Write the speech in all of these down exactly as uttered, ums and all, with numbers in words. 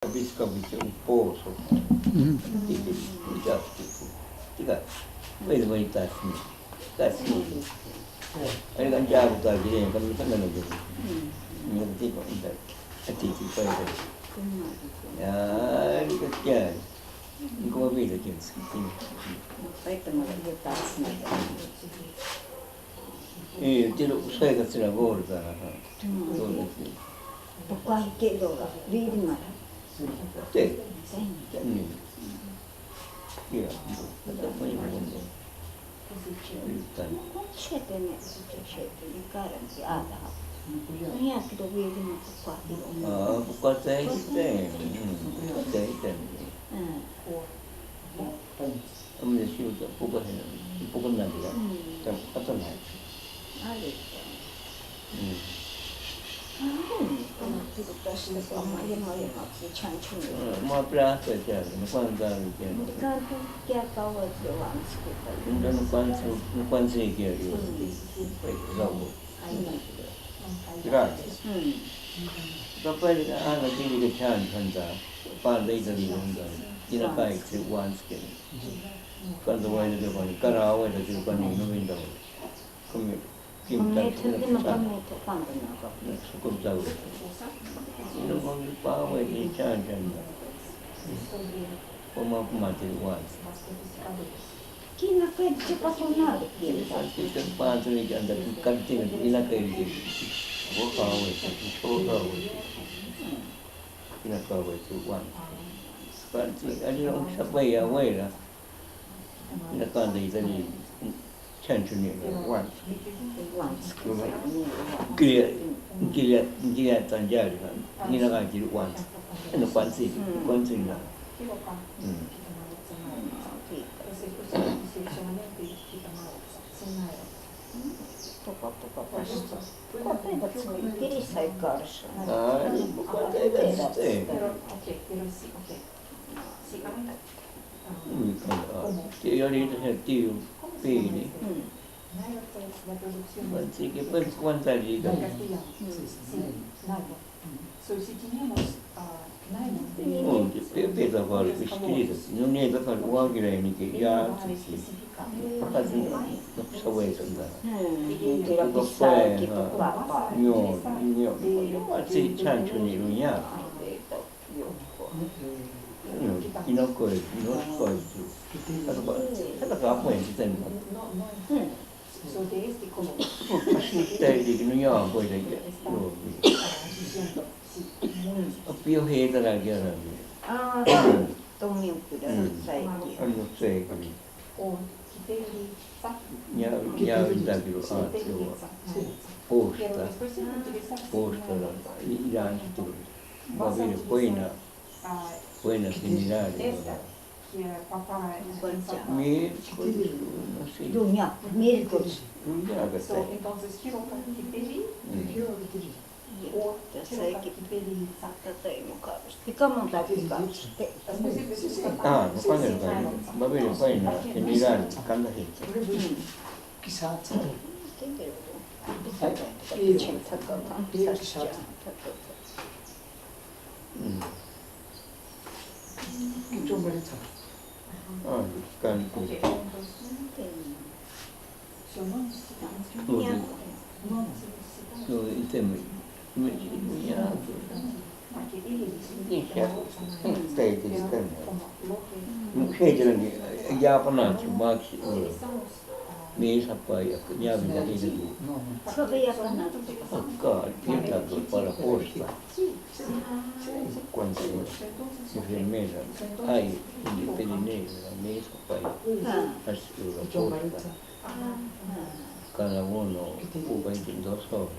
Kapitsi, kapitsi, un pozo. Mm. Kika, kika. Wait, wait, that's me. That's me. Ai kan jabu ta kire, kan kan na kire. Ni tipo, ita. Ati tipo, ita. Ya, kika kya. Ni como vida que es. Eh, tiro usai ka tira borda. Todo así. Pukwa hike dora, riri mara. Te. Te. Mm. Kira, no, no te voy a poner. Shete ne, shete ne, karan ki ada. Nia kiro riri ma pukwa kiro. Ah, pukwa te, te. Mm, pukwa te, te. Mm. Ame shi uta puka hena, puka nandira. Mm. Tam, ata nai. Ale. Mm. Mm. Kama kiro tashi ta kama yema yema ki chanchu. Mm, ma pra ta kya, no kwan ta kya. Ni kan tu kya kawa kyo wan skuta. Ndo no kwan su, no kwan se kya yo. Mm. Pe, lawo. Ai. Gracias. Mm. Ka pa, ana kiri ke chan chan ta. Pa de ita di ronda. Ina kai kse wan ske. Cuando voy de que con el cara agua de que con el no viendo. Con mi kim ta. Con mi tu no con mi tu cuando no con. Su con ta. No con mi pa we ni chan chan. Como como te igual. Kina kai che pa sonar. Kina kai che pa sonar que anda con cantina kina kai. Wo ka we, wo ka we. Kina kai we tu wan. Kanti, ani no sa pa ya we la. Ina kanda itali chanchuni wan. Kiria, kiria, kiria tanjari kan. Ina kan kiri wan. Ina kwansi, kwansi na. Mm. Poco a poco pasa. Kiri sai karsha. Ai, poco a poco. Pero, ok, pero sí, ok. Sí, a mí. Ke yari de sentido, pini. Así que pues cuánta liga. Onde pe pe da val escrito, no ne da val wagre ni que ya. Hadi no sabe sanda. Kira pisa ki papa. No, no, no, así chancho ni luña. Ino koe, ino koe tu. Hata ka, hata ka puen ti ten. Kasi te di no ya puen de. Apio he ta la ya la. Ah, tong ni kura sai ki. Ano sai ki. Nya, nya vinta kilo a, yo. Posta. Posta la. Iran tu. Babire, buena, buena general. Mi, no sé. Dunya, miracles. Dunya, que está. Ah, no, buena, buena, general, canta gente. Quizás. Mm. Kichwa mali tsara. Ah, kan. No, ite me, me, me, ya. Ni ya. Te, te, te. Mu, he, te, ya, pa, na, chu, ma, ki, o. Mi sapai, ya, ya, mi, ya, mi, ya. Acá, tienda para posta. Cuando enfermera, ay, mi, perinera, mi sapai. Así la posta. Cada uno ocupa dos horas.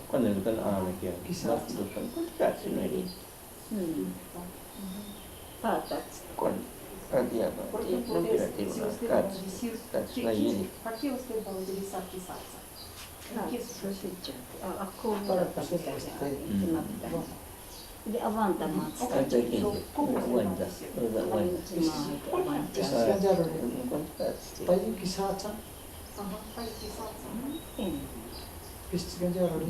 Cuando el can habla que más dos horas, pues, casi no hay. Patas. Con, no quiero decir una casa, casa, ahí. ¿Para qué usted va a utilizar qué salsa? ¿En qué superficie? Para que esté. De aguanta más. Aguanta, aguanta, aguanta. Payu kisatsa. Ajá, payu kisatsa. Pischikancha rori. Mm.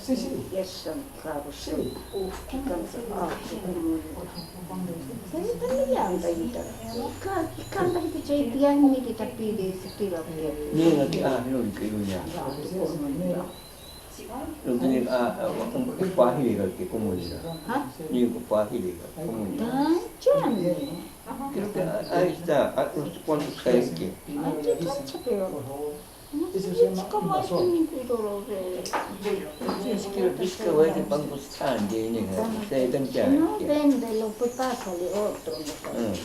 Sí, sí. Sí. Pero también anda y tal. Ka-, kanda hiti chai pian ni kita pide, se tira pide. Ni na ki, ah, no, ni ki, no, ya. Lo que ni, ah, ah, un, un pahiri ka ki, como ni na. Ha? Ni ko pahiri ka, como ni na. Ah, ya. Creo que ahí está, ah, no sé cuántos hay que. Ay, qué cancha, pero. No sé, es como es un dolor de, de, es que el disco es de Banco Stand, de, de, de, de, de, no vende, lo que pasa de otro, no pasa. Mm.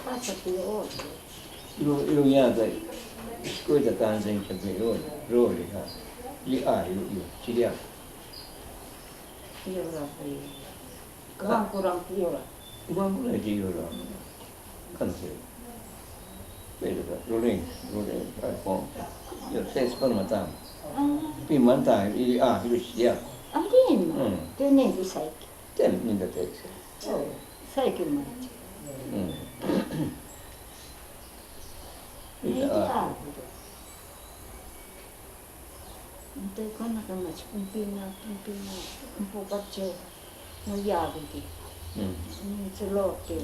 Pasa de otro. Lo, lo ya de, escuela tan zen que de, lo, lo, ha. Y, ah, yo, yo, sí, ya. Y ahora, eh, Kwan kurang ki yora. Kwan kurang ki yora. Kan se. Pero ka, Loren, Loren, ka, kwan. Yo, se es para matar. Ah. Pi manta, y, ah, y ya. Ah, bien. Mm. Tiene que saiki. Ten, minda te. Oh, saiki man. Mm. Minda, ah. Entonces, cuando que más, un pina, un pina, un poco che, no ya, que. Mm. Un celote.